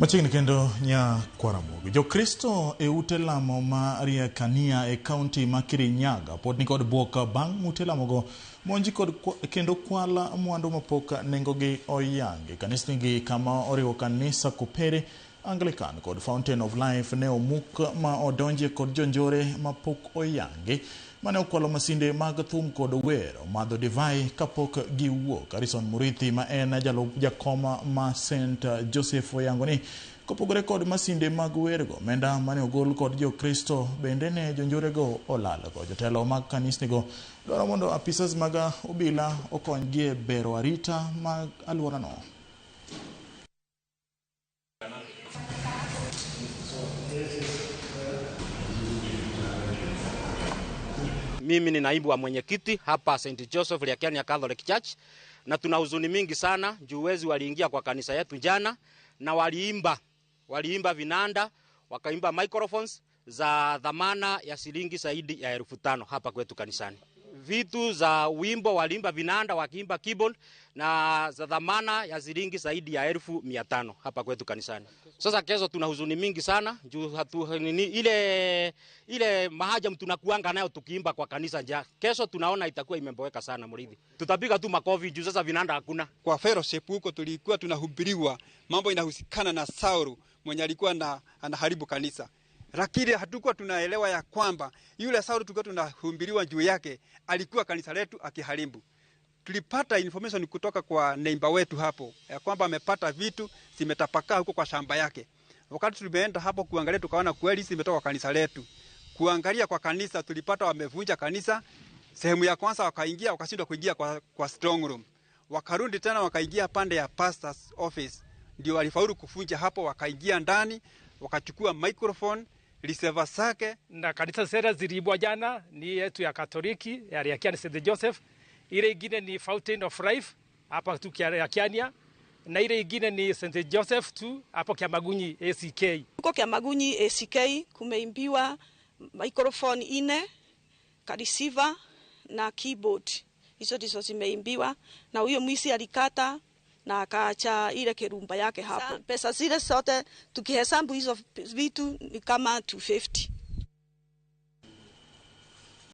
Machiegni kendo nya Kwaramogi. Jokristo e ute lamo ma Riekania e kaunti ma Kirinyaga pod nikod buok bang' ute lamogo monji kod kendo kwal mwandu mapok nengogi oyangi. Kanisnigi kama oriwo kanisa Kopere, Anglican kod Fountain of Life ne omuk ma odonjie kod jonjore mapok oyangi mane okwalo masinde mag thum kod wer, omadho divai kapok giwuok. Harrison Murithi ma en jalup jakom ma St. Joseph oyango ni kopogore kod masinde mag wergo, omenda mane ogol kod jokristo bende ne jonjorego olalgo. Jotelo mag kanisnigo dwaro mondo apisas mag obila okonygi e bero arita mag alworano. Mimi ni naibu wa mwenyekiti hapa St. Joseph Riakiania Catholic Church, na tuna huzuni mingi sana juu wezi waliingia kwa kanisa yetu jana na waliimba vinanda, wakaimba microphones za dhamana ya shilingi zaidi ya 5,000 hapa kwetu kanisani. Vitu za wimbo waliimba vinanda, wakiimba keyboard na za dhamana ya shilingi zaidi ya 500,000 hapa kwetu kanisani. Sasa kesho tuna huzuni mingi sana juu hatu, nini, ile mahajam tunakuanga nayo tukiimba kwa kanisa nja. Kesho tunaona itakuwa imeboeka sana mridhi. Tutapiga tu makofi juu sasa vinanda hakuna. Kwa fellowship huko tulikuwa tunahubiriwa mambo inahusikana na Saulu mwenye alikuwa anaharibu kanisa. Lakini hatukuwa tunaelewa ya kwamba yule Saulu tulikuwa tunahubiriwa juu yake alikuwa kanisa letu akiharibu. Tulipata information kutoka kwa neighbor wetu hapo ya kwamba amepata vitu zimetapakaa huko kwa shamba yake. Wakati tulienda hapo kuangalia tukaona kweli zimetoka kwa kanisa letu. Kuangalia kwa kanisa tulipata wamevunja kanisa. Sehemu ya kwanza wakaingia wakashindwa kuingia kwa strong room. Wakarudi tena wakaingia pande ya pastor's office. Ndio walifaulu kuvunja hapo, wakaingia ndani wakachukua microphone, receiver zake. Na kanisa sera ziliibwa jana ni yetu ya Katoliki ya Riakiania St. Joseph. Ile ingine ni Fountain of Life hapa tu Riakiania, na ile ingine ni St. Joseph tu hapo Kiamagunyi ACK. Huko Kiamagunyi ACK kumeimbiwa microphone 4, receiver na keyboard. Hizo ndizo zimeimbiwa na huyo mwizi alikata na akaacha ile kerumba yake hapo. Pesa zile zote tukihesabu hizo vitu ni kama 250.